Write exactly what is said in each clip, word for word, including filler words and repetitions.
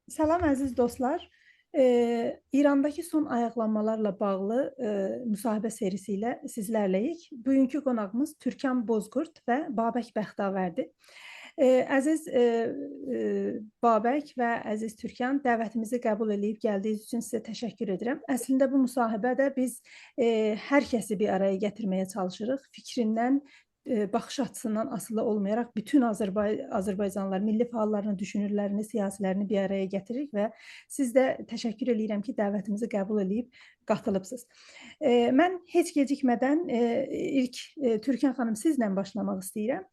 سلام عزیز دوستلار. ائ، ایرانداکی سون آیاقلانمالارلا باغلی، ائ، مصاحبه سریسی ایله سیزلرله‌ییک. بوگونکو قوناغیمیز تورکن بوزقورد و بابک بختاوردیر. ائ، عزیز، ائ، ائ، بابک و عزیز تورکن، دعوتیمیزی قبول ائله‌ییب گلدیگینیز اوچون سیزه تشکر ائدیرم. اصلینده بو مصاحبه‌ده بیز، ائ، هر کسی بیر آرایا گتیرمه‌یه چالیشیریق. فیکریندن، ائ، باخیش آچیسیندان آسیلی اولمایاراق بوتون آذربای-، آذربایجانلیلار، میللی فعاللارینی، دوشونورلرینی، سیاسیلرینی بیر آرایا گتیریریک و سیز ده تشکر ائله‌ییرم کی، دعوتیمیزی قبول ائله‌ییب قاتیلیبسینیز. ائ، من هئچ گئجیکمه‌دن، ائ، ایلک، ائ، تورکن خانیم، سیزله باشلاماق ایسته‌ییرم.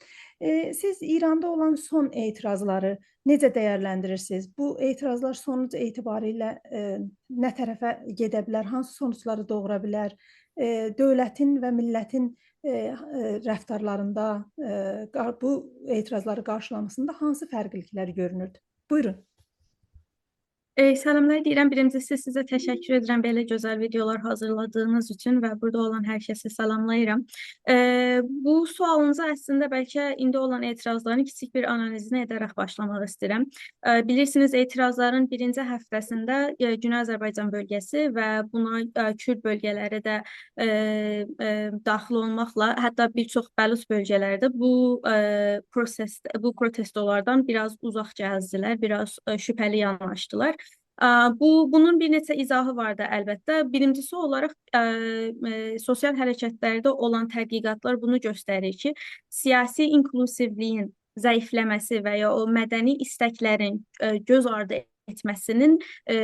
ائ، سیز ایراندا اولان سون اعتراضلاری نئجه دیرلندیریرسینیز؟ بو اعتراضلار سونوج اعتباری ایله، ائ، نه طرفه گئده بیلر؟ هانسی سونوجلاری دوغورا بیلر؟ ائ، دؤولتین و میللتین، ائ، ائ، رفتارلاریندا، ائ، قا-، بو اعتراضلاری قارشیلاماسیندا هانسی فرقلیلیکلر گؤرونوردو؟ بویورون. ائ، سلاملار دئییرم. بیرینجیسی، سیزه تشکر ائدیرم بئله گؤزل ویدئولار حاضیرلادیغینیز اوچون و بورادا اولان هر کسی سلاملاییرام. ائ، بو سؤالینیزی اصلینده بلکه ایندی اولان اعتراضلارین کیچیک بیر آنالیزینی ائده‌رک باشلاماق ایسته‌ییرم. ائ، بیلیرسینیز، اعتراضلارین بیرینجی هفته‌سینده، ائ، گونئی آذربایجان بؤلگه‌سی و بونا، ائ، کورد بؤلگه‌لری ده، ائ، ائ، داخیل اولماقلا، حتی بیر چوخ بلوچ بؤلگه‌لری ده بو، ائ، پروسس، بو پروتستولاردان بیر آز اوزاق گزدیلر، بیر آز، ائ، شبهه‌لی یاناشدیلار. ا، بو، بونون بیر نئچه ایضاحی وار دا، البته. بیرینجیسی اولاراق، ا، ا، سوسیال حرکتلرده اولان تحقیقاتلار بونو گؤستریر کی، سیاسی اینکلوسیولیگین ضعیفله‌مه‌سی و یا او مدنی ایستکلرین، ا، گؤز آردی ائتمه‌سینین، ا،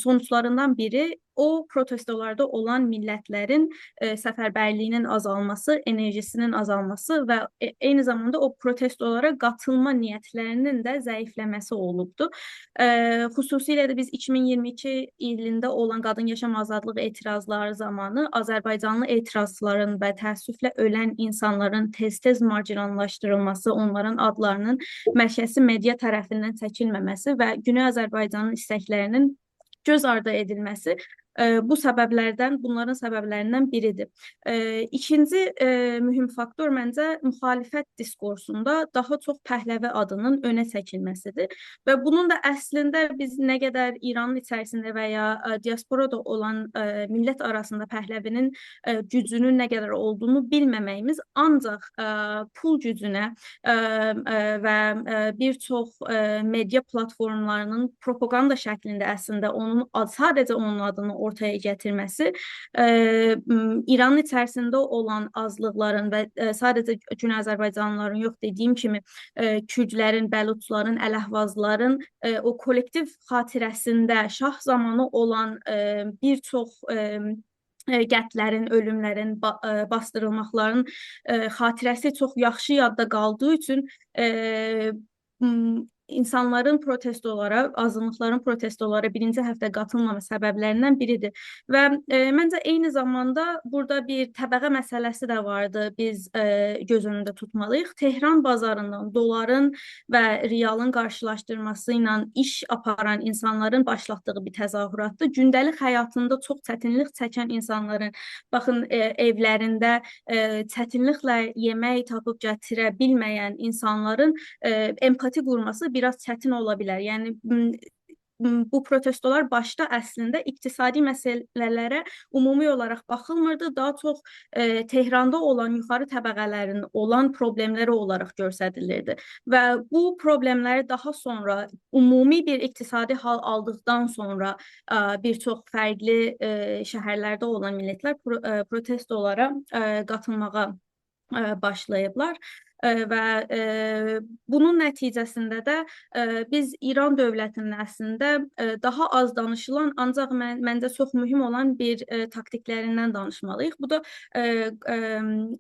سونوجلاریندان بیری او پروتستولاردا اولان میللتلرین، ا، سفربرلیگینین آزالماسی، انرژیسینین آزالماسی و، ا، عینی زاماندا او پروتستولارا قاتیلما نیتلرینین ده ضعیفله‌مه‌سی اولوبدو. ا، خصوصیله ده بیز ایکی مین اییرمی ایکی ایلینده اولان قادین یاشام آزادلیق اعتراضلاری زامانی آذربایجانلی اعتراضچیلارین و تأسفله اؤلن اینسانلارین تئز-تئز مارجیناللاشدیریلماسی، اونلارین آدلارینین مرکزی مئدیا طرفیندن چکیلمه‌مه‌سی و گونئی آذربایجانین ایستکلرینین گؤز آردی ائدیلمه‌سی، ا، بو سببلردن، بونلارین سببلریندن بیریدیر. ا، ایکینجی، ا، مهم فاکتور منجه مخالفت دیسکورسوندا داها چوخ پهلوی آدینین اؤنه چکیلمه‌سیدیر. و بونون دا اصلینده بیز نه قدر ایرانین ایچریسینده و یا، ا، دیاسپورادا اولان، ا، میللت آراسیندا پهلوی‌نین، ا، گوجونون نه قدر اولدوغونو بیلمه‌مه‌ییمیز آنجاق، ا، پول گوجونه، ا، ا، و، ا، بیر چوخ، ا، مئدیا پلاتفورملاری‌نین پروپاگاندا شکلینده اصلینده اونون آد-، ساده‌جه اونون آدینی اورتایا گتیرمه‌سی، ا، م، ایرانین ایچریسینده اولان آزلیقلارین و، ا، ساده‌جه گونئی آذربایجانلیلارین یوخ، دئدیگیم کیمی، ا، کوردلرین، بلوچلارین، الاحوازلارین، ا، او کولکتیو خاطره‌سینده شاه زامانی اولان، ا، بیر چوخ، ا، ا، قتللرین، اؤلوملرین، با-، ا، باسدیریلماقلارین، ا، خاطره‌سی چوخ یاخشی یاددا قالدیغی اوچون، ا، م، اینسانلارین پروتستولارا، آزینلیقلارین پروتستولارا بیرینجی هفته قاتیلماما سببلریندن بیریدیر. و، ا، منجه عینی زاماندا بورادا بیر طبقه مسئله‌سی ده واردی. بیز، ا، گؤز اؤنونده توتمالی‌ییق. تهران بازاریندان دلارین و ریالین قارشیلاشدیرماسی ایله ایش آپاران اینسانلارین باشلاتدیغی بیر تظاهراتدیر. گونده‌لیک حیاتیندا چوخ چتینلیک چکن اینسانلارین، باخین، ا، ائولرینده، ا، چتینلیکله یئمک تاپیب گتیره بیلمه‌ین اینسانلارین، ا، امپاتی قورماسی بیر آز چتین اولا بیلر. یعنی، م، م، بو پروتستولار باشدا اصلینده اقتصادی مسئله‌لره عمومی اولاراق باخیلمیردی، داها چوخ، ا، تهراندا اولان یوخاری طبقه‌لرین اولان پروبلئملری اولاراق گؤستریلیردی. و بو پروبلئملری داها سونرا عمومی بیر اقتصادی حال آلدیقدان سونرا، ا، بیر چوخ فرقلی، ا، شهرلرده اولان میللتلر پرو-، ا، پروتستولارا، ا، قاتیلماغا، ا، باشلاییبلار. ا، و، ا، بونون نتیجه‌سینده ده، ا، بیز ایران دؤولتی‌نین اصلینده، ا، داها آز دانیشیلان، آنجاق من-، منجه چوخ مهم اولان بیر، ا، تاکتیکلریندن دانیشمالی‌ییق. بو دا، ا، ا،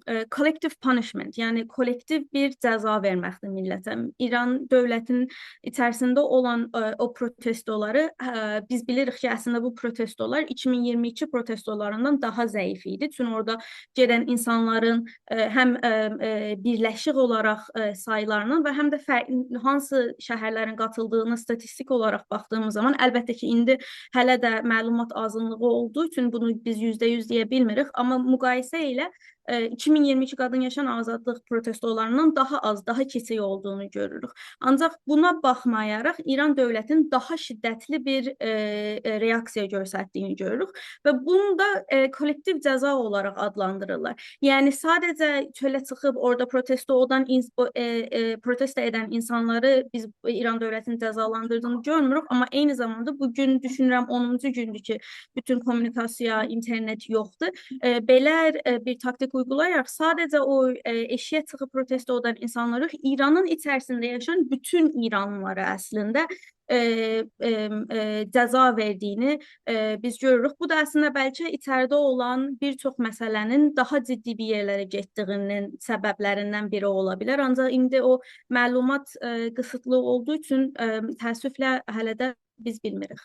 ا، collective punishment، یعنی کولکتیو بیر جزا وئرمکدیر میللته. ایران دؤولتی‌نین ایچریسینده اولان، ا، او پروتستولاری، ا، بیز بیلیریک کی، اصلینده بو پروتستولار ایکی مین اییرمی ایکی پروتستولاریندان داها ضعیف ایدی. چونکی اورادا گئدن اینسانلارین، ا، هم، ا، ا، بیرلشیق اولاراق، ا، سایلاری‌نین و هم ده فر-، هانسی شهرلرین قاتیلدیغینی استاتیستیک اولاراق باخدیغیمیز زامان، البته کی، ایندی هله ده معلومات آزینلیغی اولدوغو اوچون بونو بیز یوزده یوز دئیه بیلمیریک، آمما مقایسه ایله ائ، ایکی مین اییرمی ایکی قادین یاشایان آزادلیق پروتستولاریندان داها آز، داها کیچیک اولدوغونو گؤروروک. آنجاق بونا باخمایاراق ایران دؤولتینین داها شدتلی بیر، ائ، ائ، رئاکسیا گؤستردیگینی گؤروروک و بونو دا، ائ، کولکتیو جزا اولاراق آدلاندیریرلار. یعنی ساده‌جه چؤله چیخیب اورادا پروتستو اولان اینس-، او، ائ، ائ، پروتستو ائدن اینسانلاری بیز ایران دؤولتینین جزالاندیردیغینی گؤرموروک، آمما عینی زاماندا بو گون دوشونورم اونونجو گوندور کی، بوتون کومونیکاسیا، اینترنت یوخدور. ائ، بئله، ائ، بیر تاکتیک اویغولایاراق ساده‌جه او، ائ، ائشیگه چیخیب پروتستو اولان اینسانلاری یوخ، ایرانین ایچریسینده یاشایان بوتون ایرانلیلاری اصلینده، ائ، ائ، ائ، جزا وئردیگینی، ائ، بیز گؤروروک. بو دا اصلینده بلکه ایچریده اولان بیر چوخ مسئله‌نین داها جدی بیر یئرلره گئتدیگینین سببلریندن بیری اولا بیلر. آنجاق ایندی او معلومات، ائ، قیسیتلی اولدوغو اوچون، ائ، تأسفله هله ده بیز بیلمیریک.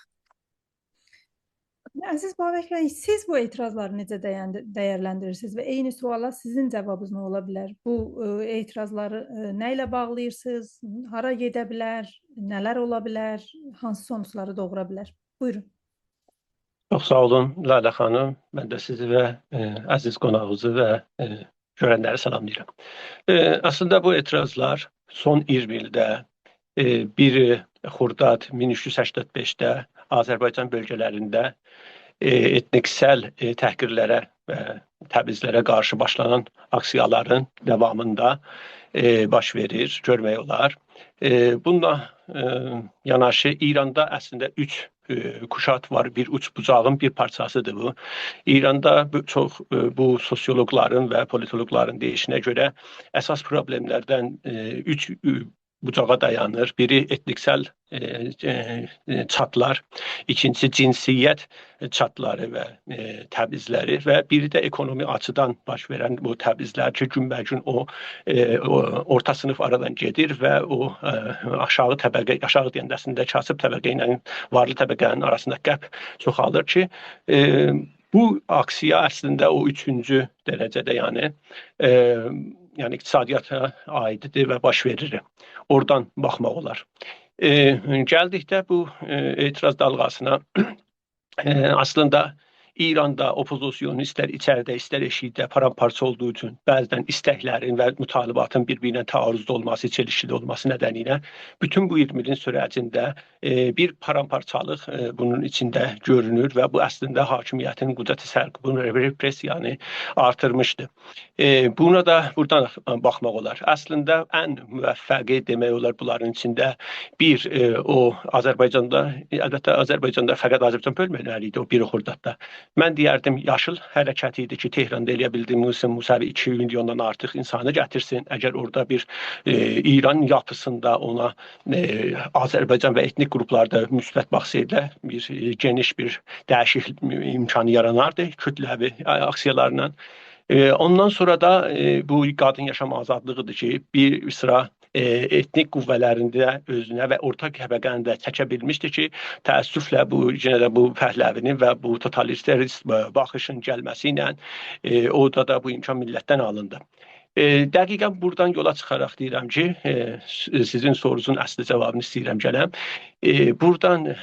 عزیز بابک بی، سیز بو اعتراضلاری نئجه دیرلندی-، دیرلندیریرسینیز؟ و عینی سؤالا سیزین جاوابینیز نه اولا بیلر؟ بو، ائ، اعتراضلاری، ائ، نه ایله باغلاییرسینیز؟ هارا گئده بیلر؟ نه‌لر اولا بیلر؟ هانسی سونوجلاری دوغورا بیلر؟ بویورون. چوخ ساغ اولون، لیلا خانیم. من ده سیزی و، ائ، عزیز قوناغینیزی و، ائ، گؤرنلری سلاملاییرام. ائ، اصلینده بو اعتراضلار سون اییرمی ایلده، ائ، بیر خرداد مین اوچ یوز سکسن بئشده آذربایجان بؤلگه‌لرینده، ائ، ائتنیکسل، ائ، تحقیرلره و تبعیضلره قارشی باشلانان آکسییالارین داوامیندا، ائ، باش وئریر، گؤرمک اولار. ائ، بونونلا، ائ، یاناشی ایراندا اصلینده اوچ، ائ، کوشات وار، بیر اوچ بوجاغین بیر پارچاسیدیر بو. ایراندا بو، چوخ، ائ، بو سوسیولوقلارین و پولیتولوقلارین دئییشینه گؤره اساس پروبلئملردن، ائ، اوچ، ائ، بوجاغا دایانیر. بیری ائتنیکسل، ائ، ائ، ائ، چاتلار، ایکینجیسی جنسیت چاتلاری و، ائ، تبعیضلری و بیری ده اکونومی آچیدان باش وئرن بو تبعیضلر کی، گون‌به‌گون او، ائ، او اورتا صینیف آرادان گئدیر و او، ائ، آشاغی طبقه، آشاغی دئینده اصلینده کاسیب طبقه ایله وارلی طبقه‌نین آراسیندا گپ چوخالیر کی، ائ، بو آکسیا اصلینده او اوچونجو درجه‌ده، یعنی، ائ، یعنی اقتصادیاتا عایددیر و باش وئریر. اورادان باخماق اولار. ائ، گلدیکده بو، ائ، اعتراض دالغاسینا، ائ، اصلینده ایراندا اوپوزیسیون ایستر ایچریده، ایستر ائشیکده پارامپارچا اولدوغو اوچون بعضا ایستکلرین و مطالباتین بیر-بیرینه تعارضدا اولماسی، چلیشکیلی اولماسی ندنیله بوتون بو اییرمی ایلین سورجینده، ائ، بیر پارامپارچالیق، ائ، بونون ایچینده گؤرونور و بو اصلینده حاکمیتین قدرت سرکوبونو، رپرسیانی آرتیرمیشدی. ائ، بونا دا بورادان باخماق اولار. اصلینده ان موفقی دئمک اولار بونلارین ایچینده بیر، ائ، او آذربایجاندا، البته آذربایجاندا فقط آذربایجان بؤلمه‌مه‌لی ایدی او بیر خرداددا. من دئیردیم، یاشیل حرکتی ایدی کی، تهراندا ائلیه بیلدی محسن موسوی ایکی میلیوندان آرتیق اینسانی گتیرسین. اگر اورادا بیر، ائ، ایران یاپیسیندا اونا، ائ، آذربایجان و ائتنیک قروپلاردا مثبت باخسایدی، بیر، ائ، گئنیش بیر دییشیکلیک امکانی یاراناردی کوتله‌وی، ائ، آکسیالارلا. ائ، اوندان سونرا دا، ائ، بو قادین یاشام آزادلیغیدیر کی، بیر سیرا، ائ، ائتنیک قوه‌لرینده اؤزونه و اورتا طبقه‌نی ده چکه بیلمیشدی کی، تأسفله بو، یئنه ده بو پهلوی‌نین و بو توتالیتریست با-، باخیشین گلمه‌سی ایله، ائ، اورادا دا بو امکان میللتدن آلیندی. ائ، دقیقا بورادان یولا چیخاراق دئییرم کی، ائ، س-، سیزین سورونوزون اصلی جاوابینی ایسته‌ییرم گلم. ائ، بورادان، ائ،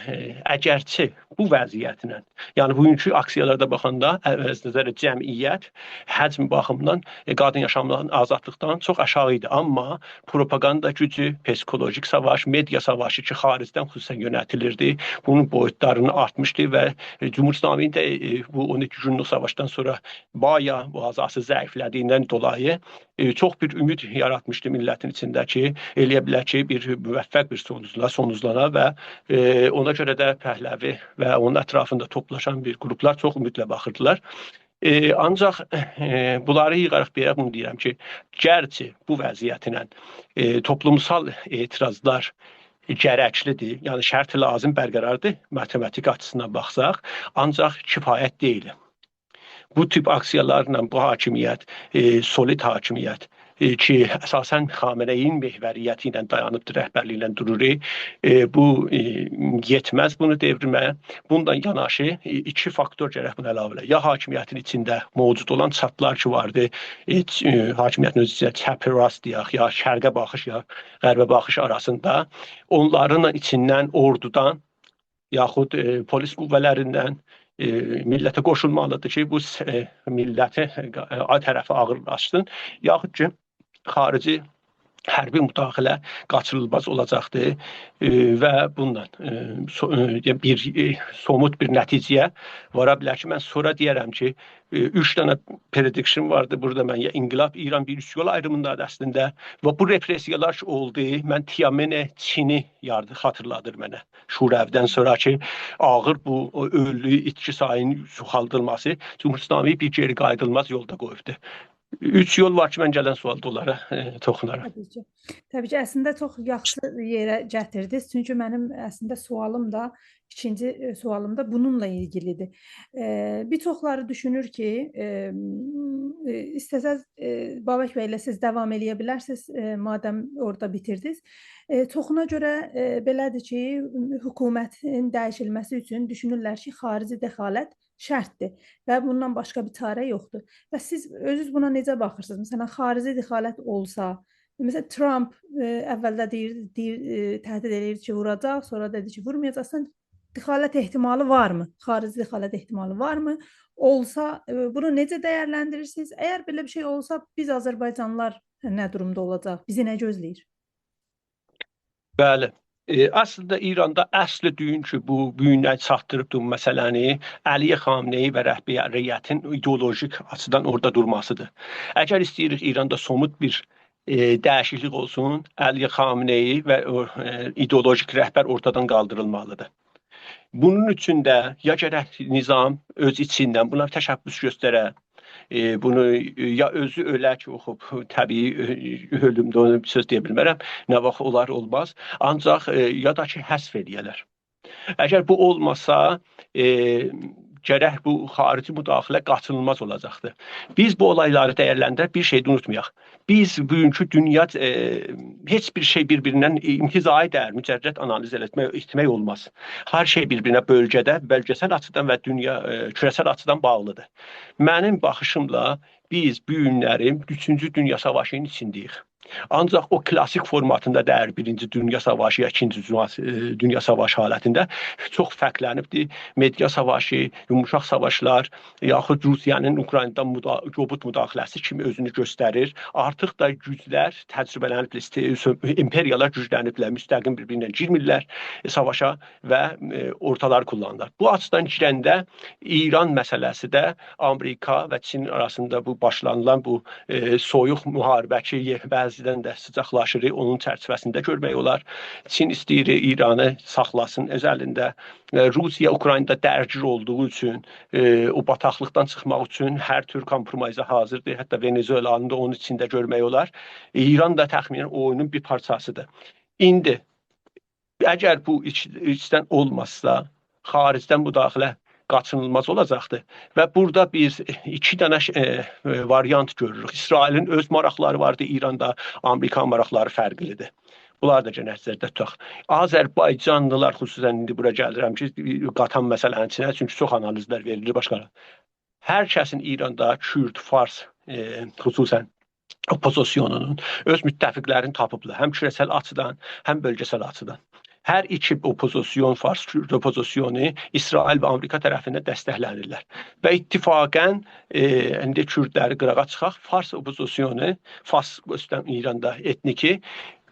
اگرچه بو وضعیتله، یعنی بوگونکو آکسیالاردا باخاندا، ا-، از نظر جمعیت، حجم باخیمیندان، ائ، قادین یاشامدان، آزادلیقدان چوخ آشاغی ایدی. آمما پروپاگاندا گوجو، پسیکولوژیک ساواش، مئدیا ساواشی کی، خاریجدن خصوصا یؤنتیلیردی، بونون بویوتلارینی آرتمیشدی و، ائ، جمهوری اسلامی‌نین ده، ائ، بو اون ایکی گونلوک ساواشدان سونرا بایا بازاسی ضعیفله‌دیگیندن دولایی، ائ، چوخ بیر امید یاراتمیشدی میللتین ایچینده کی، ائلیه بیلر کی، بیر موفق بیر سونوجلا سونوجلانا و، ائ، اونا گؤره ده پهلوی و اونون اطرافیندا توپلاشان بیر قروپلار چوخ امیدله باخیردیلار. ائ، آنجاق، ائ، بونلاری ییغاراق بیر یئره بونو دئییرم کی، گرچی بو وضعیتله، ائ، توپلومسال اعتراضلار گرکلیدیر، یعنی شرط لازم برقراردیر، ماتماتیک آچیسیندان باخساق، آنجاق کفایت دئییل. بو تیپ آکسیالارلا بو حاکمیت، ائ، سولید حاکمیت، ائ، کی، اساسا خامنه‌ای‌نین محوریتی ایله دایانیبدیر، رهبرلیگی ایله دورور، ائ، بو، ائ، یئتمز بونو دئوریمه. بونونلا یاناشی، ائ، ایکی فاکتور گرک بونا علاوه ائله. یا حاکمیتین ایچینده موجود اولان چاتلار کی واردی، ائ، چ-، ائ، حاکمیتین اؤزو ایچینده چپ راست دئیک، یا شرقه باخیش، یا غربه باخیش آراسیندا، اونلارین ایچیندن، اوردودان، یاخود، ائ، پلیس قوه‌لریندن، ائ، میللته قوشولمالیدیر کی، بو س-، ائ، میللتی، ائ، آ طرفی آغیرلاشسین، یاخود کی، خاریجی حربی مداخله قاچینیلماز اولاجاقدیر. ائ، و بوندان، ائ، سو-، ائ، بیر، ائ، سوموت بیر نتیجه‌یه وارا بیلر کی، من سونرا دئیه‌رم کی، ائ، اوچ دنه prediction واردی بورادا، من یا انقلاب، ایران بیر اوچ یول آیریمیندادیر اصلینده. و بو رپرسییالار کی اولدو، من تیان‌من چینی یاردی، خاطیرلادیر منه. شوروی‌دن سونرا کی، آغیر بو، او اؤلو، ایتکی سایینین چوخالدیلماسی جمهوری اسلامی بیر گئری قاییدیلماز یولدا قویوبدو. اوچ یول وار کی، من گلن سوالدا اونلارا، ائ، توخونارام. طبیعی کی. طبیعی کی، اصلینده چوخ یاخشی یئره گتیردینیز. چونکی منیم اصلینده سوالیم دا، ایکینجی، ائ، سوالیم دا بونونلا ایلگیلیدیر. ائ، بیر چوخلاری دوشونور کی، ائ، م، ائ، ایسته‌سز، ائ، بابک بی ایله سیز داوام ائله‌یه بیلرسینیز، ائ، مادم اورادا بیتیردینیز. ائ، چوخونا گؤره، ائ، بئله‌دیر کی، حکومتین دییشیلمه‌سی اوچون دوشونورلر کی، خاریجی دخالت شرطدیر و بوندان باشقا بیر چاره یوخدور. و سیز اؤزونوز بونا نئجه باخیرسینیز؟ مثلا، خاریجی دخالت اولسا، مثلا، ترامپ، ائ، اولده دئییر، دئییر، ائ، تهدید ائله‌ییر کی، ووراجاق، سونرا دئدی کی، وورمایاجاقسان. دخالت احتمالی وارمی؟ خاریجی دخالت احتمالی وارمی؟ اولسا، ائ، بونو نئجه دیرلندیریرسینیز؟ اگر بئله بیر شئی اولسا، بیز آذربایجانلیلار نه دورومدا اولاجاق؟ بیزی نه گؤزله‌ییر؟ بلی. ائ، اصلینده ایراندا اصلی دویون کی، بو، بو گونه چاتدیریبدی بو مسئله‌نی، علی خامنه‌ای و رهبریتین ایدئولوژیک آچیدان اورادا دورماسیدیر. اگر ایسته‌ییریک ایراندا سوموت بیر، ائ، دییشیکلیک اولسون، علی خامنه‌ای و او، ائ، ایدئولوژیک رهبر اورتادان قالدیریلمالیدیر. بونون اوچون ده یا گرک نظام اؤز ایچیندن بونا تشبث گؤستره، ائ، بونو، ائ، یا اؤزو اؤله کی، او، خوب، طبیعی، ائ، اؤلومده، اونو بیر سؤز دئیه بیلمرم، نه واخت اولار، اولماز. آنجاق، ائ، یا دا کی، حذف ائله‌یه‌لر. اگر بو اولماسا، ائ، گرک بو خاریجی مداخله قاچینیلماز اولاجاقدیر. بیز بو اولایلاری دیرلندیرک، بیر شئی ده اونوتمایاق. بیز بوگونکو دونیا، ائ، هئچ بیر شئی بیر-بیریندن انتزاعی دئییل، مجرد آنالیز ائتمک، ائتمک اولماز. هر شئی بیر-بیرینه بؤلگه‌ده، بؤلگه‌سل آچیدان و دونیا، ائ، کوره‌سل آچیدان باغلیدیر. منیم باخیشیملا بیز بو گونلری اوچونجو دونیا ساواشینین ایچینده‌ییک. آنجاق او کلاسیک فورماتیندا دئییل، بیرینجی دونیا ساواشی یا ایکینجی دونیا، ائ، دونیا ساواشی حالتینده، چوخ فرقلنیبدیر. مدیا ساواشی، یوموشاق ساواشلار، یاخود روسیه‌نین اوکراینادا مدا-، روبوت مداخله‌سی کیمی اؤزونو گؤستریر. آرتیق دا گوجلر تجربه‌لنیبلر، ایسته-، ایمپریالار گوجلنیبلر، مستقیم بیر-بیرینه گیرمیرلر، ائ، ساواشا و، ائ، اورتالاری کوللانیرلار. بو آچیدان گیرنده ایران مسئله‌سی ده آمریکا و چین آراسیندا بو باشلانیلان بو، ائ، سویوق محاربه کی، یئ-، بعضیدن ده سیجاقلاشیر، اونون چرچیوه‌سینده گؤرمک اولار. چین ایسته‌ییر ایرانی ساخلاسین اؤز الینده. ائ، روسیه اوکراینادا درگیر اولدوغو اوچون، ائ، او باتاقلیقدان چیخماق اوچون هر تور کامپرومایزا حاضیردیر. حتی ونزوئلانی دا اونون ایچینده گؤرمک اولار. ایران دا تخمیناً او اویونون بیر پارچاسیدیر. ایندی اگر بو ایچ-، ایچدن اولمازسا، خاریجدن مداخله قاچینیلماز اولاجاقدیر. و بورادا بیز ایکی دنه ش-، ائ، ائ، واریانت گؤروروک. اسرائیلین اؤز ماراقلاری واردی ایراندا، آمریکا ماراقلاری فرقلیدیر. بونلاری دا گئنه نظرده توتاق. آذربایجانلیلار، خصوصاً ایندی بورا گلیرم کی، قاتام مسئله‌نین ایچینه، چونکی چوخ آنالیزلر وئریلیر باشقا. هر کسین ایراندا کورد، فارس، ائ، خصوصاً اوپوزیسیونونون اؤز متفقلرینی تاپیبلار. هم کوره‌سل آچیدان، هم بؤلگه‌سل آچیدان. هر ایکی اوپوزیسیون، فارس کورد اوپوزیسیونو اسرائیل و آمریکا طرفیندن دستکله‌نیرلر. و اتفاقاً، ائ، ایندی کوردلری قیراغا چیخاق، فارس اوپوزیسیونو، فارس اؤستن ایراندا ائتنیکی،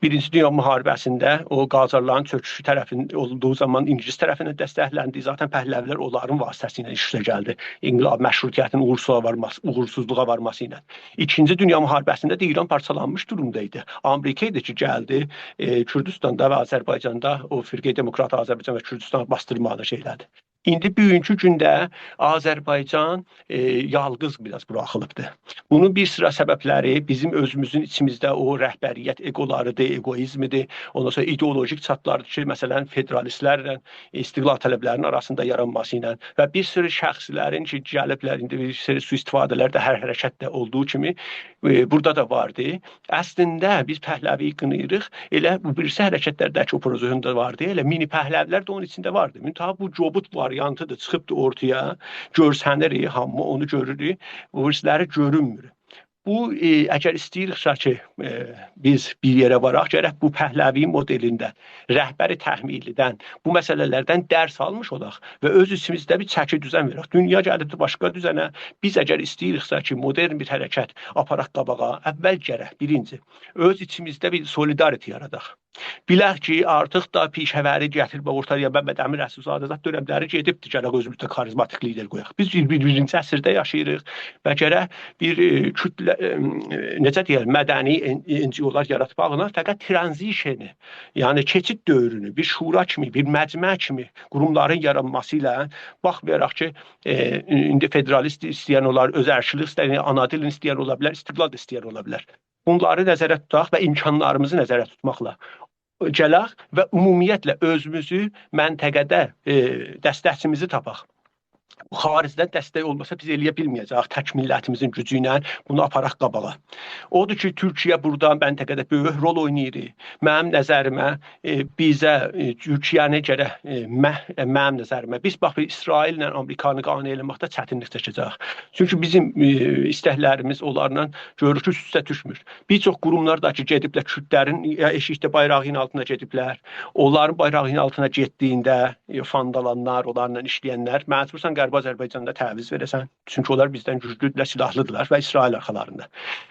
بیرینجی دونیا محاربه‌سینده او قاجارلارین چؤکوشو طرفین-، اولدوغو زامان اینگیلیس طرفیندن دستکلندی. ذاتاً پهلوی‌لر اونلارین واسطه‌سی ایله ایش اوسته گلدی. انقلاب، مشروطیتین اوغورسوزا وارماسی، اوغورسوزلوغا وارماسی ایله. ایکینجی دونیا محاربه‌سینده ده ایران پارچالانمیش دورومدا ایدی. آمریکا ایدی کی، گلدی، ائ، کوردوستاندا و آذربایجاندا او فرقه دموکرات آذربایجان و کوردوستانی باسدیرماغا شئی ائله‌دی. ایندی بوگونکو گونده آذربایجان، ائ، یالقیز بیر آز بوراخیلیبدیر. بونون بیر سیرا سببلری بیزیم اؤزوموزون ایچیمیزده او رهبریت ائگولاریدیر، ائگوئیزمیدیر. اوندان سونرا ایدئولوژیک چاتلاردیر کی، مثلاً، فدرالیستلرله استقلال‌طلب‌لرین آراسیندا یارانماسی ایله و بیر سورو شخصلرین کی، گلیبلر، ایندی بیر سری سوءاستفاده‌لر ده هر حرکتده اولدوغو کیمی، ائ، بورادا دا واردی. اصلینده بیز پهلوی‌یی قیناییریق، ائله بو بیریسی حرکتلرده‌کی اوپوزیسیون دا واردی، ائله مینی پهلوی‌لر ده اونون ایچینده واردی. منتها بو کبود واریانتیدیر، چیخیبدیر اورتایا، گؤرسنیر، هامی اونو گؤرور، او بیریسی‌لری گؤرونمور. بو، ائ، اگر ایسته‌ییریکسه کی، ائ، بیز بیر یئره واراق، گرک بو پهلوی مدلینده، رهبر تحمیلی‌دن، بو مسئله‌لردن درس آلمیش اولاق و اؤز ایچیمیزده بیر چکی دوزن وئرک. دونیا گلیبدیر باشقا دوزنه. بیز اگر ایسته‌ییریکسه کی، مدرن بیر حرکت آپاراق قاباغا، اول گرک بیرینجی اؤز ایچیمیزده بیر سولیداریتی یاراداق. بیلک کی، آرتیق دا پیشه‌وری گتیریب اورتایا، ممد امین رسول‌زاده زاد دؤنملری گئدیبدی، گرک اؤزوموزده کاریزماتیک لیدر قویاق. بیز ایگیرمی بیرینجی عصرده یاشاییریق و گرک بیر، ائ، کوتله، ائ، نئجه دئیک، مدنی ان-، NGO-لار یاراتماغینان فقط ترانزیشنی، یعنی کئچید دؤورونو، بیر شورا کیمی، بیر مجمع کیمی قوروملارین یارانماسی ایله، باخمایاراق کی، ائ، ایندی فدرالیست ایسته‌ین اولار، اؤزرکیلیک ایسته‌ین، آنا دیلین ایسته‌ین اولا بیلر، استقلال دا ایسته‌ین اولا بیلر. بونلاری نظره توتاق و امکانلاریمیزی نظره توتماقلا گلک و عمومیتله اؤزوموزو منطقه‌ده، ائ، دستکچیمیزی تاپاق. خارجدن دستک اولماسا، بیز ائلیه بیلمه‌یه‌جه‌ییک تک میللتیمیزین گوجو ایله بونو آپاراق قاباغا. اودور کی، تورکیه بورادا منطقه‌ده بؤیوک رول اویناییر. منیم نظریمه، ائ، بیزه، ائ، تورکیه‌نی گرک، ائ، مه-، ائ، منیم نظریمه، بیز باخ، اسرائیل‌له آمریکانی قانع ائله‌مکده چتینلیک چکه‌جه‌ییک. چونکی بیزیم، ائ، ایستکلریمیز اونلارلا گؤرور کی، اوست-اوسته دوشمور. بیر چوخ قوروملار دا کی، گئدیبلر کوردلرین یا ائشیکده بایراغین آلتینا گئدیبلر. اونلارین بایراغین آلتینا گئتدیگینده، ائ، فاندالانلار، اونلارلا ایشله‌ینلر، مجبورسان غربی آذربایجاندا تعویض وئره‌سن. چونکی اونلار بیزدن گوجلودورلر، سیلاحلیدیرلار و اسرائیل آرخالاریندا.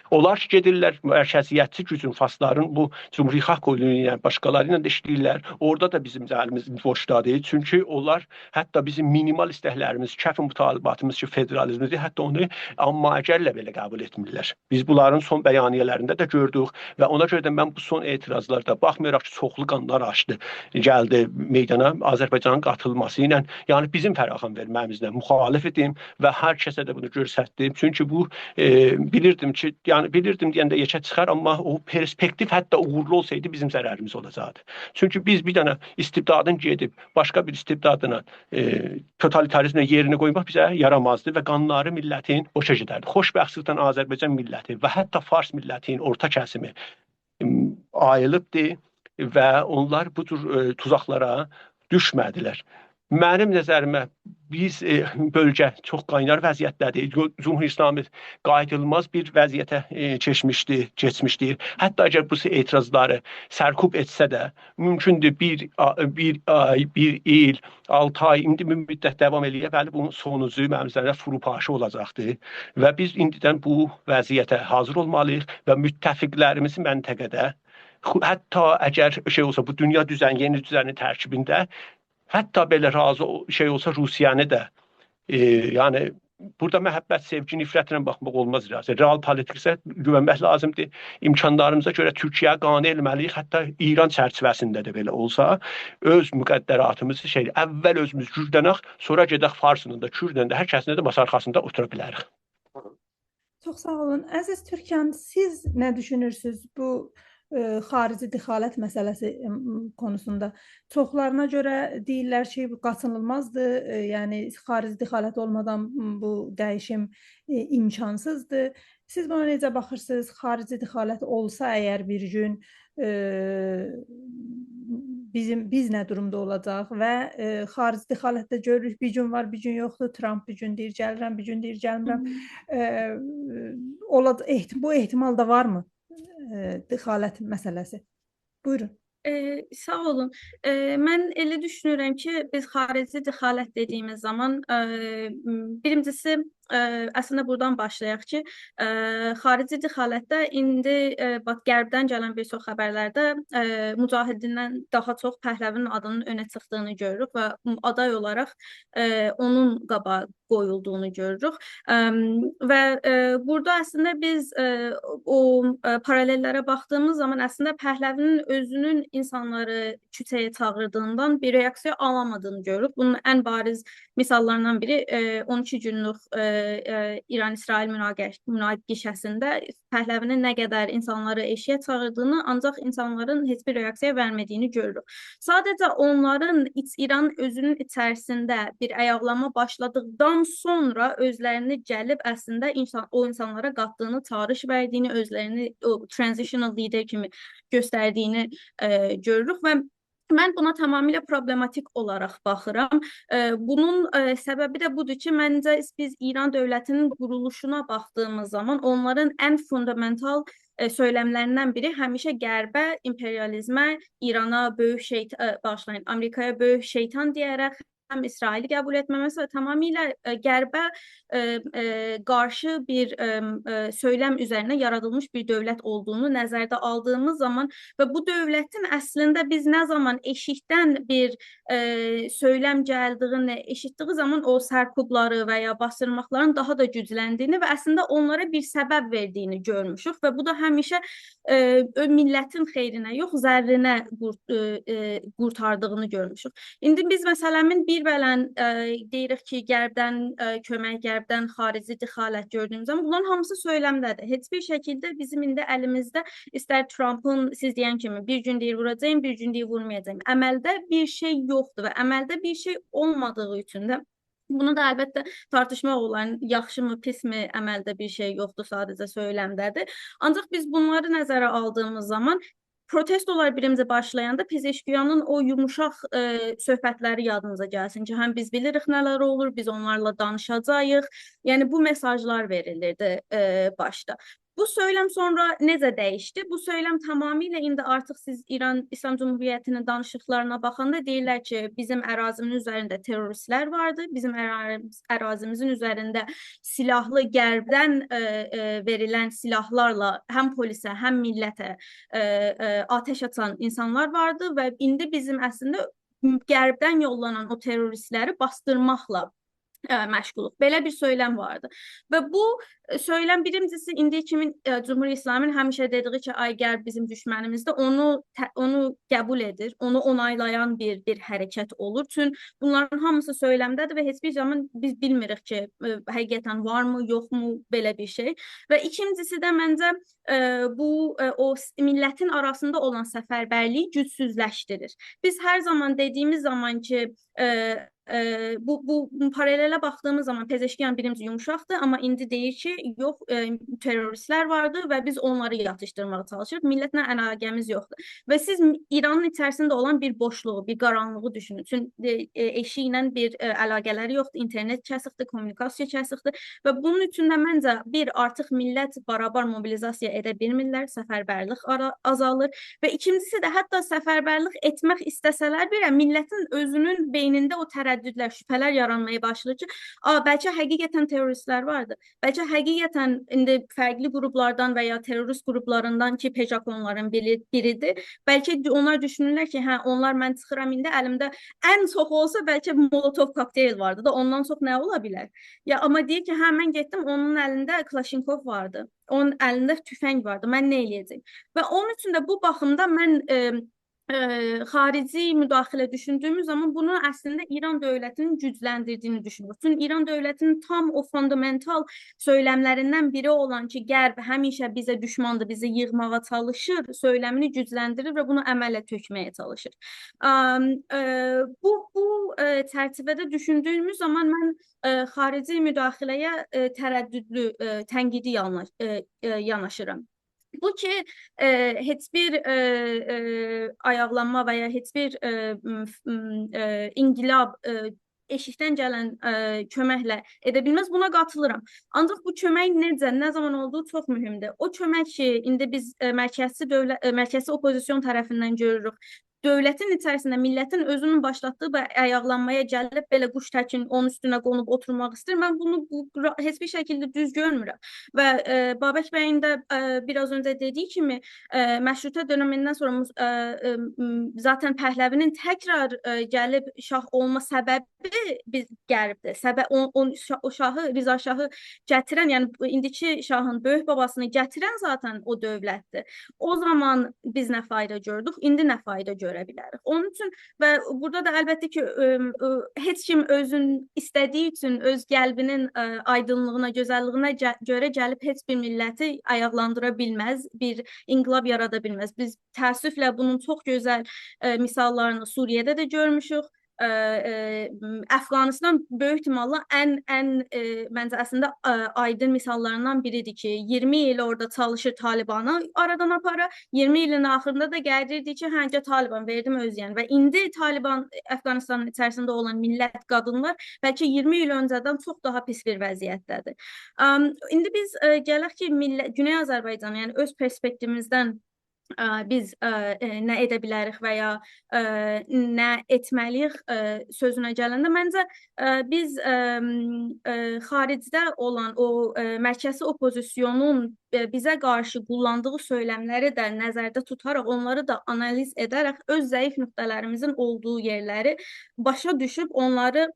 اونلار کی، گئدیرلر مرکزیتچی گوجون، فارسلارین بو جمهوری خاک اولو ایله، باشقالاری ایله ده ایشله‌ییرلر. اورادا دا بیزیم الیمیز بوشدادیر. چونکی اونلار حتی بیزیم مینیمال ایستکلریمیز، کف مطالباتیمیز کی، فدرالیزمدیر، حتی اونو «اما اگر»له بئله قبول ائتمیرلر. بیز بونلارین سون بیانیه‌لرینده ده گؤردوک و اونا گؤره ده من بو سون اعتراضلاردا، باخمایاراق کی، چوخلو قانلار آخدی، گلدی میدانا آذربایجانین قاتیلماسی ایله، یعنی بیزیم فراخوان وئرمه‌ییمیزله مخالف ایدیم و هر کسه ده بونو گؤستردیم. چونکی بو، ائ، بیلیردیم کی، یعنی بیلیردیم دئینده یئکه چیخار، آمما او پرسپکتیو حتی اوغورلو اولسایدی بیزیم ضرریمیز اولاجاقدی. چونکی بیز بیر دنه استبدادین گئدیب باشقا بیر استبدادلا، ائ، توتالیتاریزمله یئرینه قویماق بیزه یارامازدی و قانلاری میللتین بوشا گئدردی. خوشبختلیکدن آذربایجان میللتی و حتی فارس میللتین اورتا کسیمی، ائم، آییلیبدی و اونلار بو جور، ائ، توزاقلارا دوشمه‌دیلر. منیم نظریمه، بیز، ائ، بؤلگه چوخ قاینار وضعیتده‌دیر. جو-، جمهوری اسلامی قاییدیلماز بیر وضعیته، ائ، کئچمیشدی، کئچمیشدیر. حتی اگر بو اعتراضلاری سرکوب ائتسه ده، مومکوندور بیر آ-، بیر آی، بیر ایل، آلتی آی، ایندی بو مدت داوام ائله‌یه، بلی، بونون سونوجو منیم نظریمده فروپاشی اولاجاقدیر. و بیز ایندیدن بو وضعیته حاضر اولمالی‌ییق و متفقلریمیزی منطقه‌ده، خو-، حتی اگر شئی اولسا، بو دونیا دوزن، یئنی دوزنین ترکیبینده حتی بئله راضی او-، شئی اولسا، روسیه‌نی ده، ائ، یعنی بورادا محبت، سئوگی، نفرتله باخماق اولماز، راضی. رئال پولیتیکسه گوونمک لازیمدیر. امکانلاریمیزا گؤره تورکیه‌یه قانع ائله‌مه‌لی‌ییک، حتی ایران چرچیوه‌سینده ده بئله اولسا، اؤز مقدراتیمیزی شئی، اول اؤزوموز گوجلنک، سونرا گئدک فارسینان دا، کوردن ده، هر کسینن ده ماسا آرخاسیندا اوتورا بیلریک. چوخ ساغ اولون. عزیز تورکجان، سیز نه دوشونورسونوز بو، ائ، خارجی دخالت مسئله‌سی، ائم، قونوسوندا؟ چوخلارینا گؤره دئییرلر کی، بو قاچینیلمازدیر، ائ، یعنی خارجی دخالت اولمادان بو دییشیم، ائ، امکانسیزدیر. سیز بونا نئجه باخیرسینیز؟ خارجی دخالت اولسا اگر بیر گون، ائ، بیزیم، بیز نه دورومدا اولاجاق و، ائ، خارجی دخالتده گؤروروک، بیر گون وار، بیر گون یوخدور، ترامپ بیر گون دئییر گلیرم، بیر گون دئییر گلمیرم. هی هی. ائ، اولا-، احت-، بو احتمال دا وارمی؟ ائ، دخالت مسئله‌سی. بویورون. ائ، ساغ اولون. ائ، من ائله دوشونورم کی، بیز خارجی دخالت دئدیییمیز زامان، ائ، م، بیرینجیسی، ائ، اصلینده بورادان باشلایاق کی، ائ، خارجی دخالتده ایندی، ائ، باخ، غربدن گلن بیر چوخ خبرلرده، ائ، مجاهدیندن داها چوخ پهلوی‌نین آدینین اؤنه چیخدیغینی گؤروروک و آدای اولاراق، ائ، اونون قاباغا قویولدوغونو گؤروروک. ام، و، ائ، بورادا اصلینده بیز، ائ، او، ائ، پارالل‌لره باخدیغیمیز زامان اصلینده پهلوی‌نین اؤزونون اینسانلاری کوچه‌یه چاغیردیغیندان بیر رئاکسیا آلامادیغینی گؤروروک. بونون ان باریز مثاللاریندان بیری، ائ، اون ایکی گونلوک، ائ، ائ، ایران-اسرائیل مناقش-، مناقشه‌سینده پهلوی‌نین نه قدر اینسانلاری ائشییه چاغیردیغینی، آنجاق اینسانلارین هئچ بیر رئاکسیا وئرمه‌دیگینی گؤروروک. ساده‌جه اونلارین ایچ-، ایران اؤزونون ایچریسینده بیر آیاقلاما باشلادیقدان سونرا اؤزلرینی گلیب اصلینده اینسان، او اینسانلارا قاتدیغینی، چاغیریش وئردیگینی، اؤزلرینی او transitional leader کیمی گؤستردیگینی، ائ، گؤروروک و من بونا تمامیله پروبلماتیک اولاراق باخیرام. ائ، بونون، ائ، سببی ده بودور کی، منجه بیز ایران دؤولتینین قورولوشونا باخدیغیمیز زامان اونلارین ان فوندامنتال، ائ، سؤیلملریندن بیری همیشه غربه، ایمپریالیزمه، ایرانا بؤیوک شئیط-، ائ، باغیشلایین، آمریکایا بؤیوک شئیطان دئیه‌رک هم اسرائیلی قبول ائتمه‌مه‌سی و تمامیله، ائ، غربه، ائ، ائ، قارشی بیر، ائ، ائ، سؤیلم اوزرینه یارادیلمیش بیر دؤولت اولدوغونو نظرده آلدیغیمیز زامان و بو دؤولتین اصلینده بیز نه زامان ائشیکدن بیر، ائ، سؤیلم گلدیگینی ائشیتدیگی زامان او سرکوبلاری و یا باسدیرماقلارین داها دا گوجلندیگینی و اصلینده اونلارا بیر سبب وئردیگینی گؤرموشوک و بو دا همیشه، ائ، اؤ-، میللتین خئیرینه یوخ، ضررینه قورت-، ائ، ائ، قورتاردیغینی گؤرموشوک. ایندی بیز مثلا بیر بلن، ائ، دئییریک کی، غربدن، ائ، کؤمک، غربدن خارجی دخالت گؤردویوموز زامان بونلارین هامیسی سؤیلمده‌دیر. هئچ بیر شکیلده بیزیم ایندی الیمیزده ایستر ترامپین، سیز دئین کیمی، بیر گون دئییر ووراجاغام، بیر گون دئییر وورمایاجاغام. عملده بیر شئی یوخدور و عملده بیر شئی اولمادیغی اوچون ده بونو دا البته تارتیشماق اولار، یاخشی‌می، پیس‌می، عملده بیر شئی یوخدور، ساده‌جه سؤیلمده‌دیر. آنجاق بیز بونلاری نظره آلدیغیمیز زامان پروتستولار بیرینجی باشلایاندا پزشکیانین او یوموشاق، ائ، صحبتلری یادینیزا گلسین کی، هم بیز بیلیریک نه‌لر اولور، بیز اونلارلا دانیشاجاغیق. یعنی بو مئساژلار وئریلیردی، ائ، باشدا. بو سؤیلم سونرا نئجه دییشدی؟ بو سؤیلم تمامیله ایندی آرتیق سیز ایران ایسلام جمهوریتی‌نین دانیشیقلارینا باخاندا دئییرلر کی، بیزیم اراضی‌مون اوزرینده تروریستلر واردی، بیزیم ارا-، اراضی‌میزین اوزرینده سیلاحلی، غربدن، ائ، ائ، وئریلن سیلاحلارلا هم پلیسه، هم میللته، ائ، ائ، آتش آچان اینسانلار واردی و ایندی بیزیم اصلینده غربدن یوللانان او تروریستلری باسدیرماقلا، ائ، مشغولوق. بئله بیر سؤیلم واردی. و بو، ائ، سؤیلم بیرینجیسی، ایندی کیمین، ائ، جمهوری اسلامی‌نین همیشه دئدیگی کی، آی غرب بیزیم دوشمنیمیزدیر، اونو ته-، اونو قبول ائدیر، اونو اونایلایان بیر، بیر حرکت اولور. چون بونلارین هامیسی سؤیلمده‌دیر و هئچ بیر زامان بیز بیلمیریک کی، ائ، حقیقتا وارمی، یوخمو بئله بیر شئی. و ایکینجیسی ده منجه، ائ، بو، ائ، او س-، میللتین آراسیندا اولان سفربرلیگی گوجسوزلشدیریر. بیز هر زامان دئدیگیمیز زامان کی، ائ، ائ، بو، بو پارالله باخدیغیمیز زامان پزشکیان بیرینجی یوموشاقدیر، آمما ایندی دئییر کی، یوخ، ائ، تروریستلر واردی و بیز اونلاری یاتیشدیرماغا چالیشیریق. میللتله علاقه‌میز یوخدور. و سیز ایرانین ایچریسینده اولان بیر بوشلوغو، بیر قارانلیغی دوشونون. چون، ائ، ائ، ائشیگینن بیر، ائ، علاقه‌لری یوخدور، اینترنت کسیکدیر، کومونیکاسیا کسیکدیر. و بونون اوچون ده منجه بیر آرتیق میللت بارابار موبیلیزاسیا ائده بیلمیرلر، سفربرلیک آرا-، آزالیر. و ایکینجیسی ده حتی سفربرلیک ائتمک ایسته‌سه‌لر بئله میللتین اؤزونون بئینینده او ترددلر، شبهه‌لر یارانماغا باشلاییر کی، آ، بلکه حقیقتا تروریستلر واردی. بلکه حقیقتا ایندی فرقلی قروپلاردان و یا تروریست قروپلاریندان کی، پژاک اونلارین بیری، بیریدیر. بلکه دو-، اونلار دوشونورلر کی، هه، اونلار، من چیخیرام ایندی، الیمده ان چوخ اولسا بلکه مولوتوف کوکتئیل واردی دا، اوندان چوخ نه اولا بیلر؟ یا، آمما دئییر کی، هه، من گئتدیم، اونون الینده کلاشینکوف واردی، اونون الینده توفنگ واردی، من نه ائله‌یه‌جه‌یم؟ و اونون اوچون ده بو باخیمدا من، ائ، ائ، خارجی مداخله دوشوندویوموز زامان بونون اصلینده ایران دؤولتینین گوجلندیردیگینی دوشونوروک. چونکی ایران دؤولتینین تام او فوندامنتال سؤیلملریندن بیری اولان کی، غرب همیشه بیزه دوشماندیر، بیزی ییغماغا چالیشیر، سؤیلمینی گوجلندیریر و بونو عمله تؤکمه‌یه چالیشیر. آم، ائ، بو، بو، ائ، چرچیوه‌ده دوشوندویوموز زامان من، ائ، خارجی مداخله‌یه، ائ، ترددلو، ائ، تنقیدی یانلا-، ائ، ائ، یاناشیرام. بو کی، ائ، هئچ بیر، ائ، ائ، آیاقلانما و یا هئچ بیر، ائ، م، م، ائ، انقلاب، ائ، ائشیکدن گلن، ائ، کؤمکله ائده بیلمز. بونا قاتیلیرام. آنجاق بو کؤمک نئجه، نه زامان اولدوغو چوخ مهمدور. او کؤمک کی، ایندی بیز، ائ، مرکزچی دؤولت، ائ، مرکزچی اوپوزیسیون طرفیندن گؤروروک. دؤولتین ایچریسینده میللتین اؤزونون باشلاتدیغی بیر آیاقلانمایا گلیب، بئله قوش تکین اونون اوستونه قونوب اوتورماق ایسته‌ییر. من بونو، بو، را-، هئچ بیر شکیلده دوز گؤرمورم. و، ائ، بابک بیین ده، ائ، بیر آز اؤنجه دئدیگی کیمی، ائ، مشروطه دؤنمیندن سونرا موس-، ائ، ائ، م، ذاتا پهلوی‌نین تکرار، ائ، گلیب شاه اولما سببی بیز غربدیر. سبب اون، اون شا-، او شاهی، رضا شاهی گتیرن، یعنی بو ایندیکی شاهین بؤیوک باباسینی گتیرن ذاتا او دؤولتدیر. او زامان بیز نه فایدا گؤردوک، ایندی نه فایدا گؤره بیلریک؟ اونون اوچون و بورادا دا البته کی، ائ، ائ، هئچ کیم اؤزون ایسته‌دیگی اوچون اؤز قلبینین، ائ، آیدینلیغینا، گؤزللیگینه گه-، گؤره گلیب هئچ بیر میللتی آیاقلاندیرا بیلمز، بیر انقلاب یارادا بیلمز. بیز تأسفله بونون چوخ گؤزل، ائ، مثاللارینی سوریه‌ده ده گؤرموشوک. ائ، ائ، م، افغانستان بؤیوک احتماللا ان، ان، ائ، منجه اصلینده، ائ، آیدین مثاللاریندان بیریدیر کی، اییرمی ایل اورادا چالیشیر طالبانی آرادان آپارا، اییرمی ایلین آخیریندا دا گلیر دئییر کی، هه، گل طالبان، وئردیم اؤز یئرینه. و ایندی طالبان، افغانستانین ایچریسینده اولان میللت، قادینلار بلکه اییرمی ایل اؤنجه‌دن چوخ داها پیس بیر وضعیتده‌دیر. ام، ایندی بیز، ائ، گلک کی، میللت، گونئی آذربایجان، یعنی اؤز پرسپکتیویمیزدن، ائ، بیز، ائ، ائ، نه ائده بیلریک و یا، ائ، نه ائتمه‌لی‌ییک، ائ، سؤزونه گلنده، منجه، ائ، بیز، ائ، ائ، خاریجده اولان او، ائ، مرکزی اوپوزیسیونون، ائ، بیزه قارشی قوللاندیغی سؤیلملری ده نظرده توتاراق، اونلاری دا آنالیز ائده‌رک اؤز ضعیف نقطه‌لریمیزین اولدوغو یئرلری باشا دوشوب اونلاری، ائ،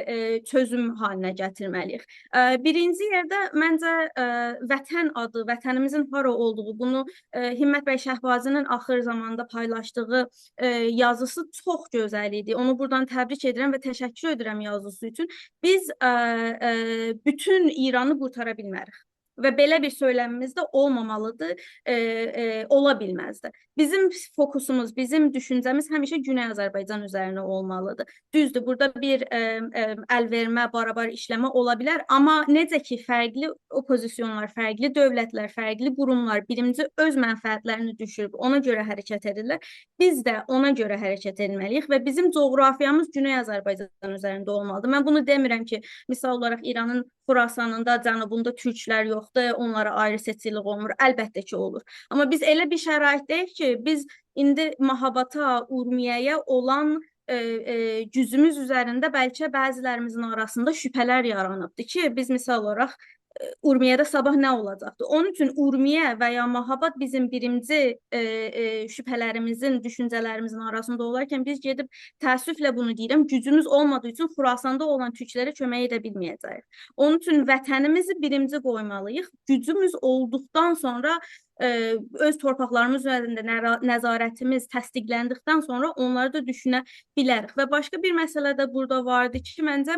ائ، چؤزوم حالینه گتیرمه‌لی‌ییک. ائ، بیرینجی یئرده منجه، ائ، وطن آدی، وطنیمیزین هارا اولدوغو، بونو، ائ، همت بی شهبازی‌نین آخیر زاماندا پایلاشدیغی، ائ، یازیسی چوخ گؤزل ایدی. اونو بورادان تبریک ائدیرم و تشکر ائدیرم یازیسی اوچون. بیز، ائ، ائ، بوتون ایرانی قورتارا بیلمریک. و بئله بیر سؤیلمیمیز ده اولمامالیدیر، ائ، ائ، اولا بیلمز ده. بیزیم فوکوسوموز، بیزیم دوشونجه‌میز همیشه گونئی آذربایجان اوزرینه اولمالیدیر. دوزدور، بورادا بیر، ائ، ائ، ال وئرمه، بارابار ایشله‌مه اولا بیلر، آمما نئجه کی، فرقلی اوپوزیسیونلار، فرقلی دؤولتلر، فرقلی قوروملار بیرینجی اؤز منفعتلرینی دوشوروب اونا گؤره حرکت ائدیرلر، بیز ده اونا گؤره حرکت ائتمه‌لی‌ییک و بیزیم جغرافیامیز گونئی آذربایجان اوزرینده اولمالیدیر. من بونو دئمیرم کی، مثال اولاراق ایرانین خراسانیندا، جنوبوندا تورکلر یوخدور، اونلارا آیری سئچکیلیک اولمور. البته کی، اولور. آمما بیز ائله بیر شرایطده‌ییک کی، بیز ایندی مهابادا، اورمیه‌یه اولان، ائ، ائ، گوجوموز اوزرینده بلکه بعضیلریمیزین آراسیندا شبهه‌لر یارانیبدیر کی، بیز مثال اولاراق، ائ، اورمیه‌ده صاباح نه اولاجاقدیر؟ اونون اوچون اورمیه و یا مهاباد بیزیم بیرینجی، ائ، ائ، شبهه‌لریمیزین، دوشونجه‌لریمیزین آراسیندا اولارکن بیز گئدیب تأسفله بونو دئییرم، گوجوموز اولمادیغی اوچون خراساندا اولان تورکلره کؤمک ائده بیلمه‌یه‌جه‌ییک. اونون اوچون وطنیمیزی بیرینجی قویمالی‌ییق. گوجوموز اولدوقدان سونرا، ائ، اؤز تورپاقلاریمیز اوزرینده نرا-، نظارتیمیز تصدیقلندیکدن سونرا اونلاری دا دوشونه بیلریک. و باشقا بیر مسئله ده بورادا واردی کی، منجه،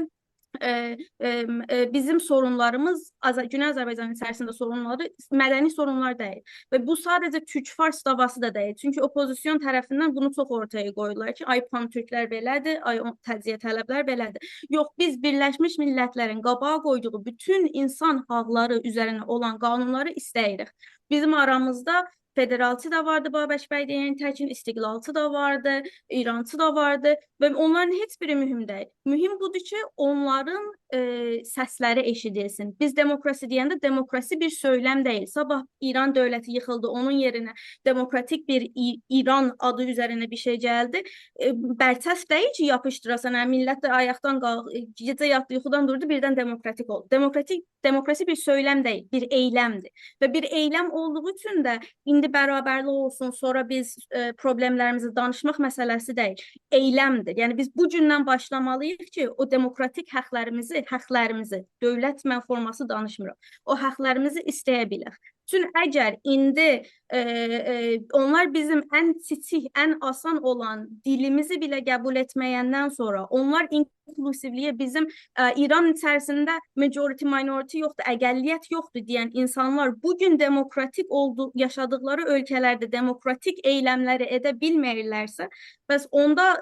ائ، ائ، ائ، بیزیم سورونلاریمیز، آذ-، گونئی آذربایجانین ایچریسینده سورونلاری مدنی سورونلار دئییل. و بو ساده‌جه تورک-فارس دعواسی دا دئییل. چونکی اوپوزیسیون طرفیندن بونو چوخ اورتایا قویورلار کی، آی، پان‌تورکلر بئله‌دیر، آی، او، تجزیه‌طلبلر بئله‌دیر. یوخ، بیز بیرلشمیش میللتلرین قاباغا قویدوغو بوتون اینسان حاقلاری اوزرینه اولان قانونلاری ایسته‌ییریک. بیزیم آرامیزدا فدرالچی دا واردی، بابک بی دئین تکین، استقلالچی دا واردی، ایرانچی دا واردی و اونلارین هئچ بیری مهم دئییل. مهم بودور کی، اونلارین، ائ، سسلری ائشیدیلسین. بیز دموکراسی دئینده دموکراسی بیر سؤیلم دئییل. صاباح ایران دؤولتی ییخیلدی، اونون یئرینه دموکراتیک بیر ای-، ایران آدی اوزرینه بیر شئی گلدی. ائ، برچسب دئییل کی، یاپیشدیراسان، هه، میللت ده آیاقدان قالخ-، ائ، گئجه یاتدی، یوخودان دوردو، بیردن دموکراتیک اولدو. دموکراتیک، دموکراسی بیر سؤیلم دئییل، بیر ائیلمدیر. و بیر ائیلم اولدوغو اوچون ده ایندی برابرلیک اولسون، سونرا بیز، ائ، پروبلئملریمیزی دانیشماق مسئله‌سی دئییل، ائیلمدیر. یعنی بیز بو گوندن باشلامالی‌ییق کی، او دموکراتیک حاقلاریمیزی، حاقلاریمیزی، دؤولت من فورماسی دانیشمیرام، او حاقلاریمیزی ایسته‌یه بیلک. چون اگر ایندی، ائ، ائ، اونلار بیزیم ان کیچیک، ان آسان اولان دیلیمیزی بئله قبول ائتمه‌یندن سونرا، اونلار اینکلوسیولییه، بیزیم، ائ، ایران ایچریسینده majority, minority یوخدور، اقلیت یوخدور دئین اینسانلار بو گون دموکراتیک اولدو-، یاشادیقلاری اؤلکه‌لرده دموکراتیک ائیلملری ائده بیلمیرلرسه، پس اوندا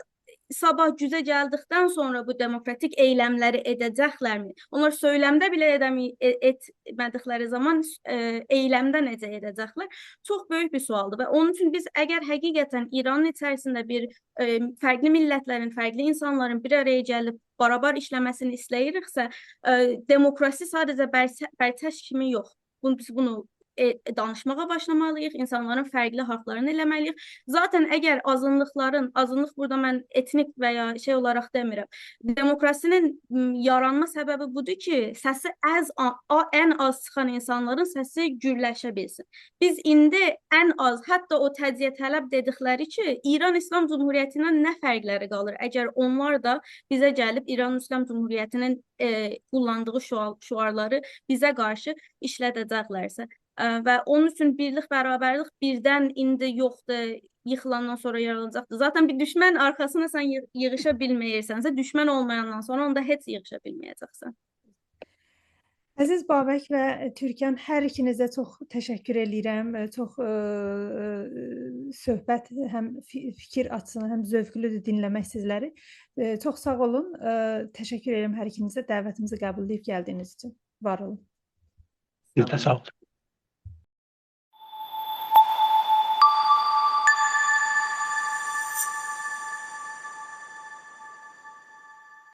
صاباح گوجه گلدیکدن سونرا بو دموکراتیک ائیلملری ائده‌جکلرمی؟ اونلار سؤیلمده بئله ائده‌می-، ائ-، ائتمه‌دیکلری زامان، ائ، ائیلمده نئجه ائده‌جکلر؟ چوخ بؤیوک بیر سؤالدیر و اونون اوچون بیز اگر حقیقتاً ایرانین ایچریسینده بیر، ائ، فرقلی میللتلرین، فرقلی اینسانلارین بیر آرایا گلیب بارابار ایشله‌مه‌سینی ایسته‌ییریکسه، ائ، دموکراسی ساده‌جه برچ-، برچش کیمی یوخ. بونو، بیز بونو، ائ، دانیشماغا باشلامالی‌ییق، اینسانلارین فرقلی حاقلارینی ائله‌مه‌لی‌ییک. ذاتاً اگر آزینلیقلارین، آزینلیق بورادا من ائتنیک و یا شئی اولاراق دئمیرم، دموکراسی‌نین، م، یارانما سببی بودور کی، سسی از آ-، آ-، ان آز چیخان اینسانلارین سسی گورلشه بیلسین. بیز ایندی ان آز، حتی او تجزیه‌طلب دئدیکلری کی، ایران ایسلام جمهوریتیندن نه فرقلری قالیر؟ اگر اونلار دا بیزه گلیب ایران ایسلام جمهوریتی‌نین، ائ، قوللاندیغی شعار-، شعارلاری بیزه قارشی ایشلده‌جکلرسه. ائ، و اونون اوچون بیرلیک، برابرلیک بیردن ایندی یوخدور، ییخیلاندان سونرا یاراناجاقدیر. ذاتاً بیر دوشمن آرخاسینا سن ییغ-، ییغیشا بیلمه‌ییرسنسه، دوشمن اولمایاندان سونرا اوندا هئچ ییغیشا بیلمه‌یه‌جکسن. عزیز بابک و تورکان، هر ایکینیزه چوخ تشکر ائله‌ییرم. ائ، چوخ، ائ، ائ، صحبت هم فی-، فیکیر آچیسیندان، هم ذوقلودور دینله‌مک سیزلری. ائ، چوخ ساغ اولون. ائ، تشکر ائدیرم هر ایکینیزه دعوتیمیزی قبول ائدیب گلدیگینیز اوچون. وار اولون. سیز ده ساغ اولون.